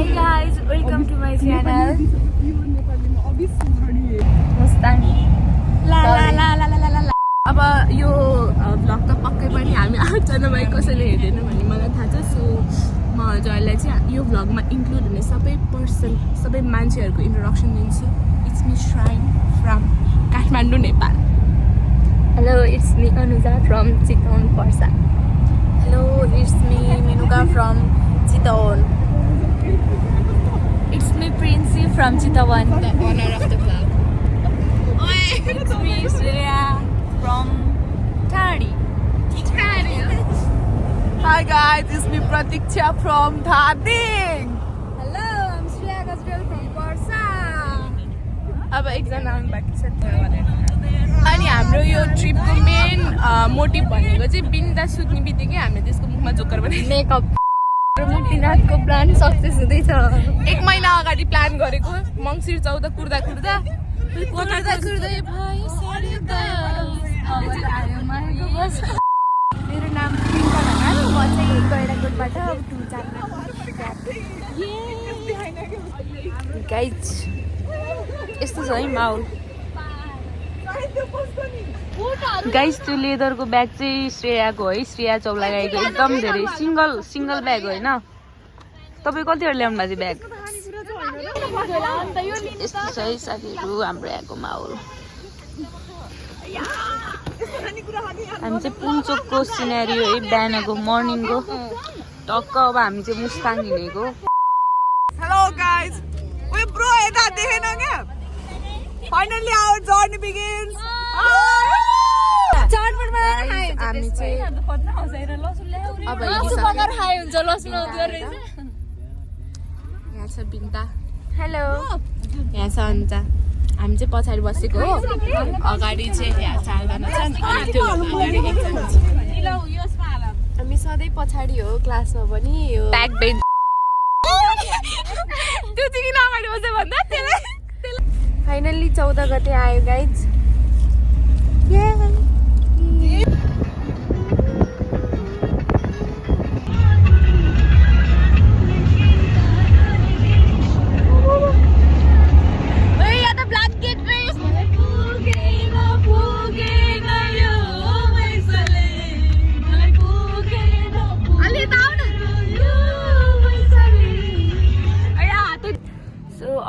Hey guys, welcome to my channel. Mustang. La la la la la la la. अब यो vlog त पक्कै पनि हामी 8 जना भए कसैले हेर्दैन भन्ने मलाई थाहा छ सो म हजुरलाई चाहिँ यो भ्लगमा इन्क्लुड हुने सबै मान्छेहरुको इन्ट्रोडक्सन दिन्छु it's me shrine from Kathmandu Nepal Hello, it's me Anuja from Chittaon Parsa Hello, it's me Menuka from Chittaon It's me Princey from Chittaon the owner of the club It's me Surya from Thadi. Hi guys, it's me Pratiksha from Thading Hello, I'm Shreya Gajral from Parsa. अब एकजना आउनु बाँकी छ अनि हाम्रो यो ट्रिपको main motive भनेको चाहिँ बिन्दा सुत्ने बित्तिकै हामीले त्यसको मुखमा जोकर बनाएको मेकअप मुक्तिनाथको प्लान सक्सेस हुँदैछ 1 महिना अगाडि प्लान गरेको मङ्सिर 14 कुर्दा मेरो नाम प्रियङ्का ढकाल म चाहिँ गैडाकोटबाट 2 गाइज यस्तो छ है माहौल गाइज त्यो लेदरको ब्याग चाहिँ श्रेयाको है श्रेया चौलागाईको एकदम धेरै सिङ्गल ब्याग हो होइन तपाईँ कतिवटा ल्याउनु भएको ब्याग यस्तो छ है साथीहरू हाम्रो यहाँको माहौल हामी चाहिँ पुन्चोकको सिनेरियो है बिहानको मर्निङको टक्क अब हामी चाहिँ मुस्ताङ हिँडेको हेलो गाइज ओए ब्रो यता देखेन क्या फाइनली आवर जर्नी बिगिन्स हामी चाहिँ अब यहाँ छ बिन्ता हेलो यहाँ छ अन्जा हामी चाहिँ पछाडि बसेको हो अगाडि चाहिँ यहाँ 4 जना छन् अनि त्यो अगाडि एकजना छ हामी सधैँ पछाडि हो क्लासमा पनि यो ब्याक बेन्च त्यो चाहिँ किन अगाडि बस्यो भन्दा त्यसलाई फाइनल्ली 14 गते आयो गाइज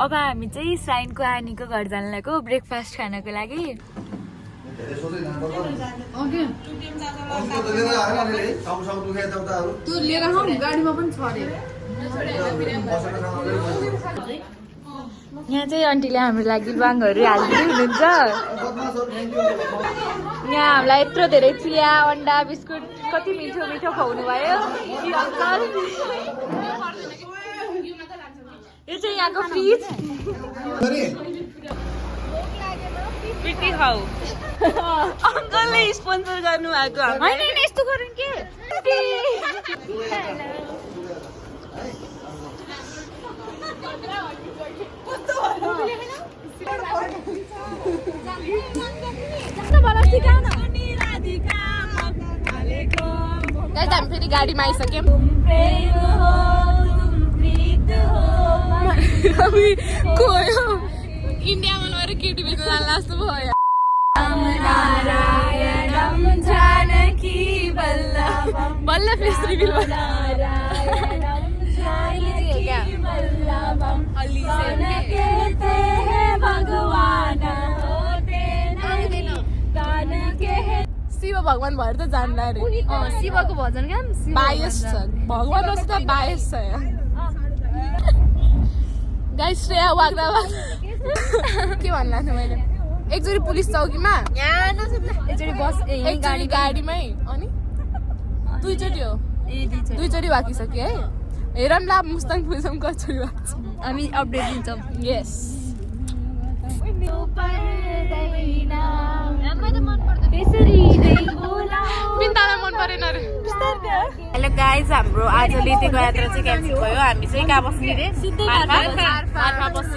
अब हामी चाहिँ श्राइनको आनीको घर जान लागेको ब्रेकफास्ट खानको लागि यहाँ चाहिँ आन्टीले हाम्रो लागि बाङहरू हालिदिँदै हुनुहुन्छ यहाँ हामीलाई यत्रो धेरै चिया अन्डा बिस्कुट कति मिठो मिठो खुवाउनु भयो यो चाहिँ यहाँको फ्रिज पिटी खाऊ अङ्कलले स्पोन्सर गर्नु भएको होइन यस्तो गरौँ के हामी फेरि गाडीमा आइसक्यौँ इन्डियामा लगेर केटी बेच्न जानु जस्तो भयो बल्ल फेस रिभिल शिव भगवान भएर त जान्ला अरे शिवको भजन क्या बायस छ भगवान जस्तो बायस छ यहाँ गाइस श्रेया वाग्दा के भन्ला थिएँ मैले एकचोटि पुलिस चौकीमा एकचोटि बस गाडीमै अनि दुईचोटि हो दुईचोटि भागिसक्यो है हेरौँ ल मुस्ताङ पुग्छौँ कतिचोटि भएको छ हामी अपडेट दिन्छौँ यस बिन्तालाई मन परेन अरे हेलो गाइज हाम्रो आज लेतेको यात्रा चाहिँ क्यान्सल भयो हामी चाहिँ कहाँ बस्ने रे मार्फा बस्छ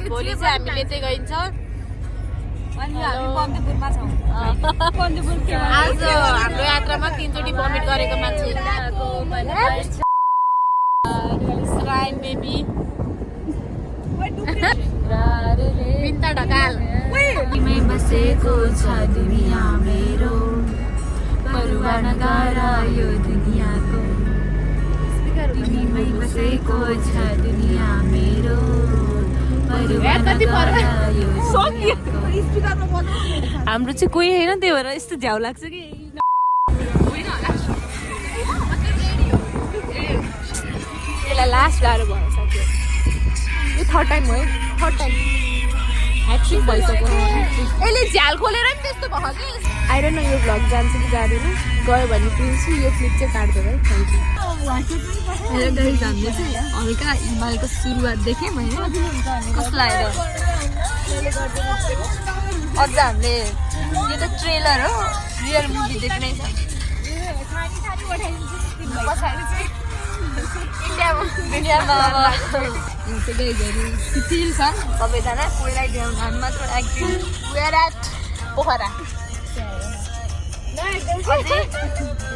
भोलि चाहिँ हामी लेते गइन्छ अनि हामी बन्दीपुरमा छौँ आज हाम्रो यात्रामा 3 चोटि भमिट गरेको मान्छे टाइम बेबी बिन्ता ढकाल तिमी बसेको छ दुनिया मेरो परवाह नगर यो दुनियाको तिमीमै बसेको छ दुनिया मेरो परवाह नगर यो दुनियाको। हाम्रो चाहिँ कोही होइन त्यही भएर यस्तो झ्याउ लाग्छ कि यसलाई लास्ट गाह्रो भयो साथी यो थर्ड टाइम हो थर्ड टाइम ह्याट्रिक भइसक्यो यसले झ्याल खोलेर नि त्यस्तो भयो कि आई डोन्ट नो यो भ्लग जान्छ कि जाँदैन गयो भने पिन्छु यो क्लिप चाहिँ काट्दो है थ्याङ्क यू हेलो गाइस हामीले चाहिँ हल्का हिमालको सुरुवात देख्यौँ होइन कस्तो लाग्यो अझ हामीले यो त ट्रेलर हो रियल मुभी देख्नै छ पछाडि चाहिँ इन्डियामा अब गाइजहरू शिथिल छन् सबैजना कोहीलाई ध्यान हामी मात्र acting we're at Pokhara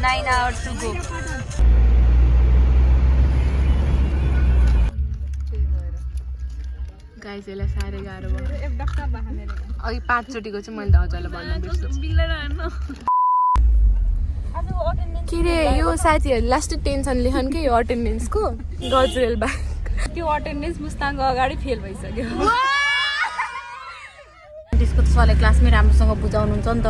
9 hours to go guys यसलाई साह्रै गाह्रो भयो अघि 5 चोटिको चाहिँ मैले दाजुलाई भन्नु बिर्सेँ के अरे यो साथीहरूले लास्ट टेन्सन लेखन के यो अटेन्डेन्सको गजरेल ब्याग त्यो अटेन्डेन्स मुस्ताङको अगाडि फेल भइसक्यो त्यसको त सरले क्लासमै राम्रोसँग बुझाउनुहुन्छ नि त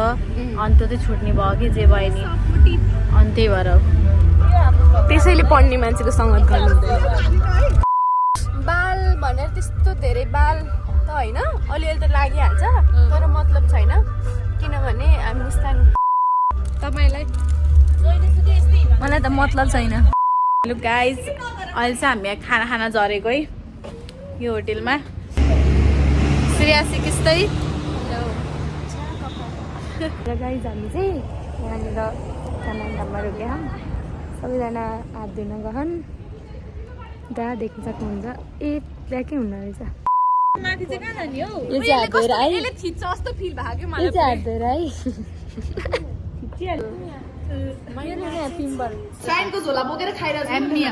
अनि त्यो चाहिँ छुट्ने भयो कि जे भयो नि अनि त्यही भएर त्यसैले पढ्ने मान्छेको सङ्गत गर्नु हुँदैन बाल भनेर त्यस्तो धेरै बाल त होइन अलिअलि त लागिहाल्छ तर मतलब छैन किनभने हामी मुस्ताङ तपाईँलाई मलाई त मतलब छैन। हेलो गाइज अहिले चाहिँ हामी खाना खाना झरेको है यो होटेलमा श्रेयासी किस्तै र गाइज हामी चाहिँ यहाँनिर खानामा रोक्यौँ सबैजना हात धुन गहन दा देख्न सक्नुहुन्छ ए ब्याकै हुँदो रहेछ यो चाहिँ हात धोएर है यो चाहिँ हात धोएर है साइनको झोला बोकेर खाइरहेको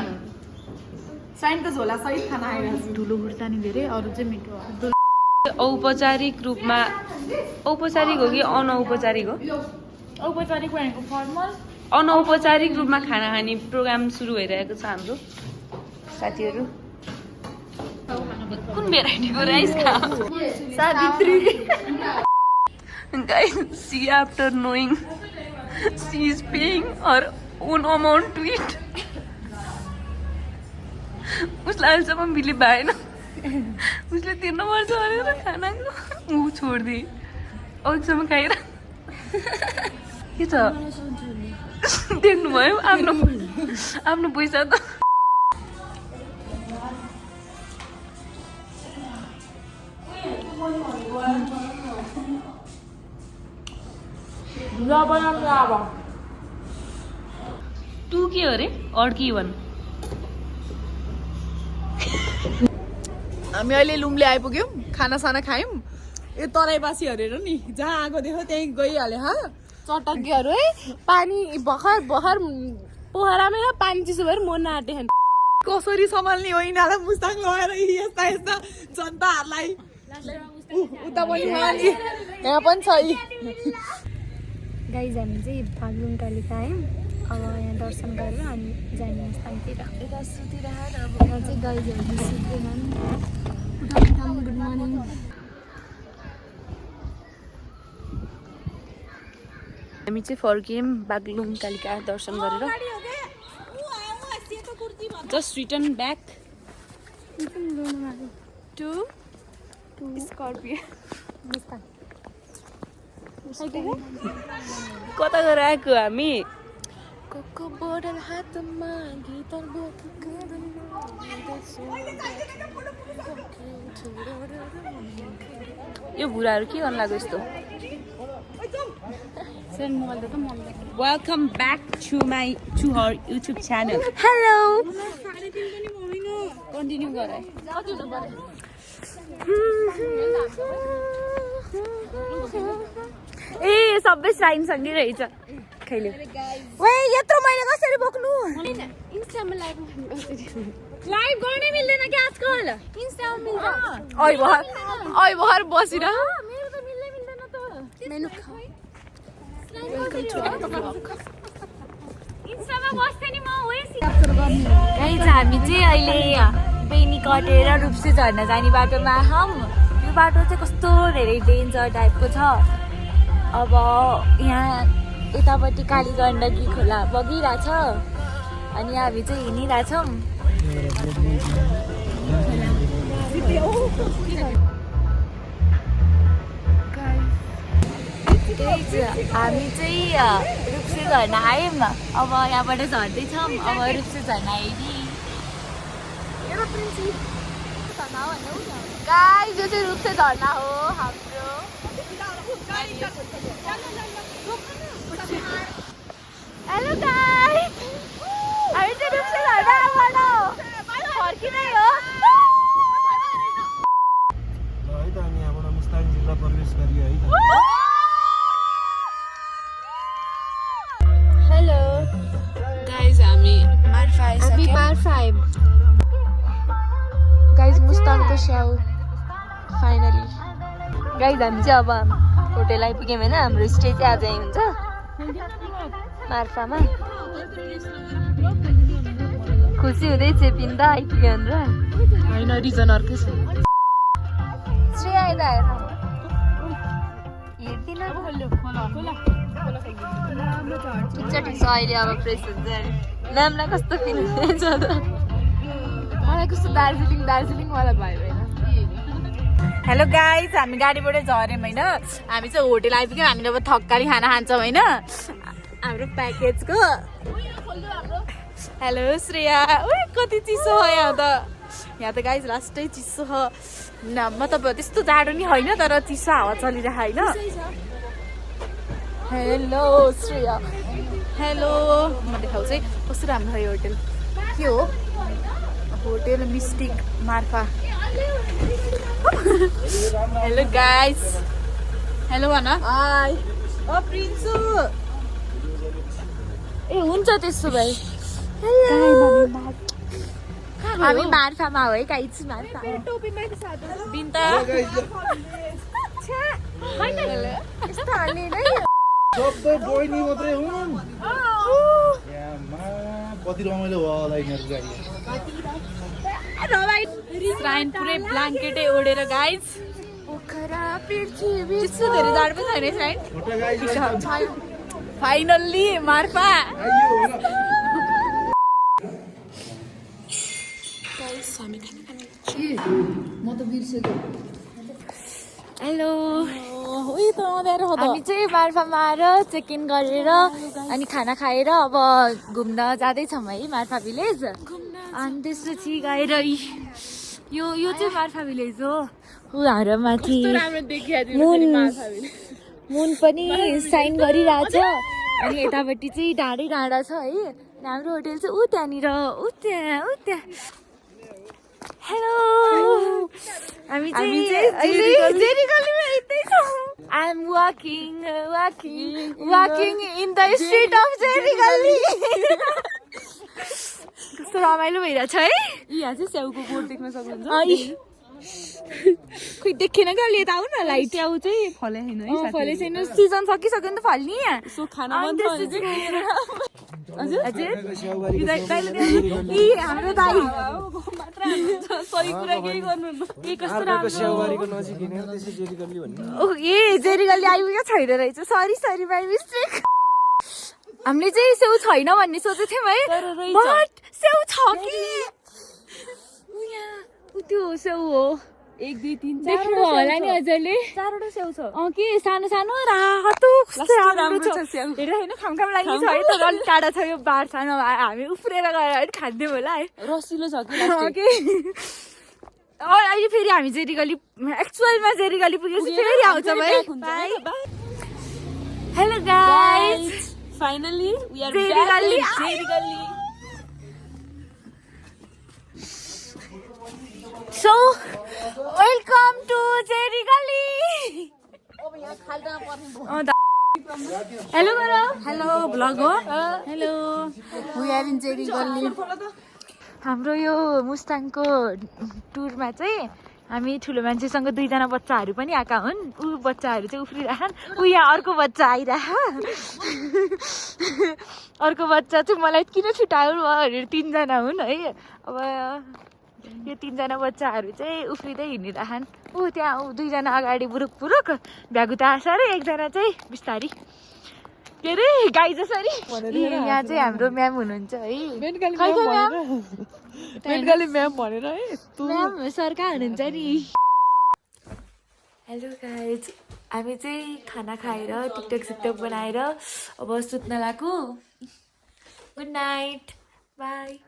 साइनको झोला सहित खाना खाइरहेको धुलो खुर्सानी धेरै अरू चाहिँ मिठो औपचारिक रूपमा औपचारिक हो कि अनौपचारिक हो औपचारिक भनेको फर्मल अनौपचारिक रूपमा खाना खाने प्रोग्राम सुरु भइरहेको छ हाम्रो साथीहरू कुन भेराइटीको rice Guys, see after knowing she is paying her own amount to eat. उसलाई अहिलेसम्म बिलिभ भएन उसले तिर्नु पर्छ भनेर खानाको ऊ छोडिदिए अहिलेसम्म खाएर के छ देख्नुभयो आफ्नो पैसा त तू के हो रे अड्की भन् हामी अहिले लुम्ले आइपुग्यौँ खानासाना खायौँ यो तराईबासी हेरेर नि जहाँ आएको देख्यो त्यहीँ गइहाल्यो हा चटक्कीहरू है पानी भर्खर पोखरामै पानी चिसो भएर मर्न आँटे कसरी सम्हाल्ने हो यिनीहरूलाई मुस्ताङ लगाएर यस्ता यस्ता जनताहरूलाई उता पनि यहाँ पनि छ गाइज हामी चाहिँ बागलुङ कालिका आयौँ अब यहाँ दर्शन गरेर अनि जाने मुस्ताङतिर यता सुतिरहेर अब यहाँ चाहिँ गाइजहरू सुत्दैनन् गुड मर्निङ हामी चाहिँ फर्कियौँ बागलुङ कालिका दर्शन गरेर just return back to Scorpio Mustang कता गएर आएको हामी कोको बोतल हातमा गिटार यो भुराहरू के गर्नु लाग्यो यस्तो welcome back to her YouTube channel hello continue गर ए सबै साइन सँगै रहेछ खैले वे यत्रो मैले कसरी बोक्नु इन्स्टामा लाइभ लाइभ गर्नै मिल्दैन कि आजकल इन्स्टामा मिल्छ ओइ भर बसिर मेरो त मिल्दैन त मेनु इन्स्टामा बस्थे नि म गाइज हामी चाहिँ अहिले बेनी कटेर रूपसी झर्न जाने बाटोमा छौँ यो बाटो चाहिँ कस्तो धेरै डेन्जर टाइपको छ अब यहाँ यतापट्टि काली गण्डकी खोला बगिरहेछ अनि हामी चाहिँ हिँडिरहेछौँ हामी चाहिँ रूपसी झर्न आयौँ अब यहाँबाट झर्दैछौँ अब रूपसी झर्न आइदिए गाइस यो चाहिँ रूपसे झर्ना हो हाम्रो हेलो गाइस हामी चाहिँ रूपसे झर्ना आबाट फर्किँदै हो है त हामी यहाँबाट मुस्ताङ जिल्ला प्रवेश गरियो है त हेलो गाइस हामी मार्फा आइसक्यौँ गाइस मुस्ताङको स्याउ फाइनली गाइज हामी चाहिँ अब होटेल आइपुग्यौँ होइन हाम्रो स्टे चाहिँ आज हुन्छ मार्फामा खुसी हुँदै चेपिन त आइपुग्यो भनेर होइन रिजन अर्कै छ श्रेया आइदा हेर्दिन ठिक छ अहिले अब फ्रेस हुन्छ अरे नामलाई कस्तो फिल हुन्छ मलाई कस्तो दार्जिलिङ वाला भयो होइन हेलो गाइज हामी गाडीबाट झऱ्यौँ होइन हामी चाहिँ होटेल आइपुग्यौँ हामीले अब थक्काली खाना खान्छौँ होइन हाम्रो प्याकेजको हेलो श्रेया उही कति चिसो हो यहाँ त गाइज लास्टै चिसो हो मतलब त्यस्तो जाडो नि होइन तर चिसो हावा चलिरहेको होइन हेलो श्रेया हेलो म देखाउँछु है कस्तो राम्रो छ यो होटेल के हो hotel mistake Marpha hello guys hello भन हाई ओ प्रिन्सु ए हुन्छ त्यसो भए हामी मार्फामा हो है गाइस मार्फा बिन्ता सबै बहिनी मात्रै हुन् कति रमाइलो भयो होला यिनीहरू गाडी श्राइन पुरै ब्ल्याङ्केटै ओढेर गाइस पोखरा पृथ्वी त्यस्तो धेरै जाडो पनि छैन श्राइन छोटा गाइस फाइनल्ली मार्फा हेलो हामी चाहिँ मार्फामा आएर चेक इन गरेर अनि खाना खाएर अब घुम्न जाँदैछौँ है मार्फा भिलेज अनि त्यसपछि गएर यो चाहिँ मार्फा भिलेज हो ऊ हाम्रो माथि मुन पनि साइन गरिरहेछ अनि यतापट्टि चाहिँ डाँडा छ है हाम्रो होटेल चाहिँ ऊ त्यहाँनिर ऊ त्यहाँ हेलो हामी चाहिँ जेरीगल्लीमा हिँड्दैछौँ I am walking in the street of Jerigalli कस्तो रमाइलो भइरहेछ है यहाँ चाहिँ स्याउको बोर्ड देख्न सक्नुहुन्छ खोइ देखेन क्या अलि यता आऊ न लाइट स्याउ चाहिँ फले छैन है फले छैन सिजन सकिसक्यो नि त फल्ने यहाँ सो खाना बन्द हाम्रो दाइ सही कुरा केही गर्नु कस्तो राम्रो स्याउबारीको नजिक हिँडेर त्यसै जेरीगल्ली भन्ने ए जेरीगल्ली आइपुग्यो छैन रहेछ सरी बाई मिस्टेक हामीले चाहिँ स्याउ छैन भन्ने सोचेको थियौँ है बट स्याउ छ कि त्यो स्याउ हो 1 2 3 4 देख्नु होला नि हजुरले 4वटा स्याउ छ के सानो सानो रातो कस्तो राम्रो छ स्याउ हेरेर होइन खाम लागि छ है तर अलिक टाढा छ यो बार छ नभए हामी उफ्रेर गएर अलिक खाँदियौँ होला है रसिलो छ कि अहिले फेरि हामी जेरीगल्ली एक्चुअलमा जेरीगल्ली पुगेपछि फेरि आउँछ भाइ hello guys finally we are Jerigalli Jerigalli So, welcome to Jerigalli hello गरो हेलो ब्लग हो hello we are in Jerigalli हाम्रो यो मुस्ताङको टुरमा चाहिँ हामी ठुलो मान्छेसँग 2 जना बच्चाहरू पनि आएका हुन्। ऊ बच्चाहरू चाहिँ उफ्रिरहन्। ऊ यहाँ अर्को बच्चा आइरह। अर्को बच्चा चाहिँ मलाई किन छुट्यायो भनेर 3 जना हुन् है। अब यो 3 जना बच्चाहरू चाहिँ उफ्रिँदै हिँडिरहन्। ऊ त्यहाँ 2 जना अगाडि बुरुक बुरुक भ्यागुता आसारे, 1 जना चाहिँ बिस्तारी के अरे गाई जसरी। यहाँ चाहिँ हाम्रो म्याम हुनुहुन्छ है। खै म्याम भनेर है म्याम सर कहाँ हुनुहुन्छ नि। हेलो गाइज, हामी चाहिँ खाना खाएर टिकटक सिकटक बनाएर अब सुत्न लाग्यो। Good night, by.